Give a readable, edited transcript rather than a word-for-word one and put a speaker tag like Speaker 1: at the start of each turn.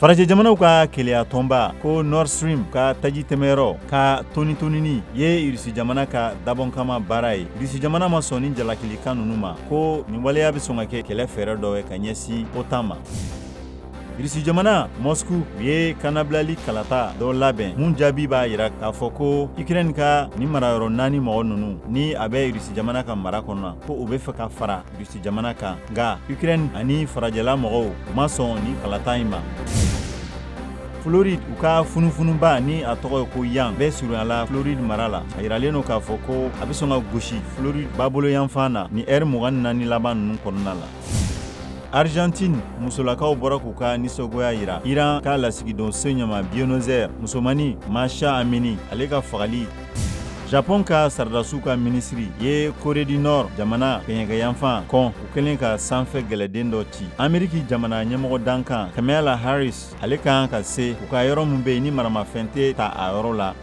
Speaker 1: Farajɛ jamanaw ka keleya tɔnba ko Nord Stream ka taji tɛmɛyɔrɔ ka toni-tonini ye Irisi jamana ka dabɔnkama baara ye. Irisi jamana ma sɔn ni jalakilikan ninnu ma, ko nin waleya bɛ sɔn ka kɛ kɛlɛ fɛɛrɛ dɔ ye ka ɲɛsin OTAN ma. Irisi jamana Moscou u ye kannabilali kalata dɔ labɛn mun jaabi b'a yira k'a fɔ ko Ukraine ka nin marayɔrɔ naani mɔgɔ ninnu ni a bɛ Irisi jamana ka mara kɔnɔ, ko u bɛ fɛ ka fara Irisi jamana kan, nka Ukraine ani farajɛla mɔgɔw u ma sɔn nin kalata in ma. Floride, u ka funufunuba ni a tɔgɔ ye ko Ian bɛ surunyala Floride mara la. A yiralen don k'a fɔ ko a bɛ sɔn ka gosi Floride babolo yanfan na ni ɛri 24 laban ninnu kɔnɔna la. Argentine musolakaw bɔra k'u ka nisɔngoya yira Iran ka lasigidon so ɲɛma Buenos Aires, musomani Mahsa Amini ale ka fagali. Japon ka sɔrɔdasiw ka minisiri ye Corée du Nord jamana kɛɲɛkɛyanfan kɔn u kɛlen ka sanfɛ gɛlɛden dɔ ci. Ameriki jamana ɲɛmɔgɔ dankan Kamala Harris ale kan ka se u ka yɔrɔ min bɛ yen ni maramafɛn tɛ ta a yɔrɔ la.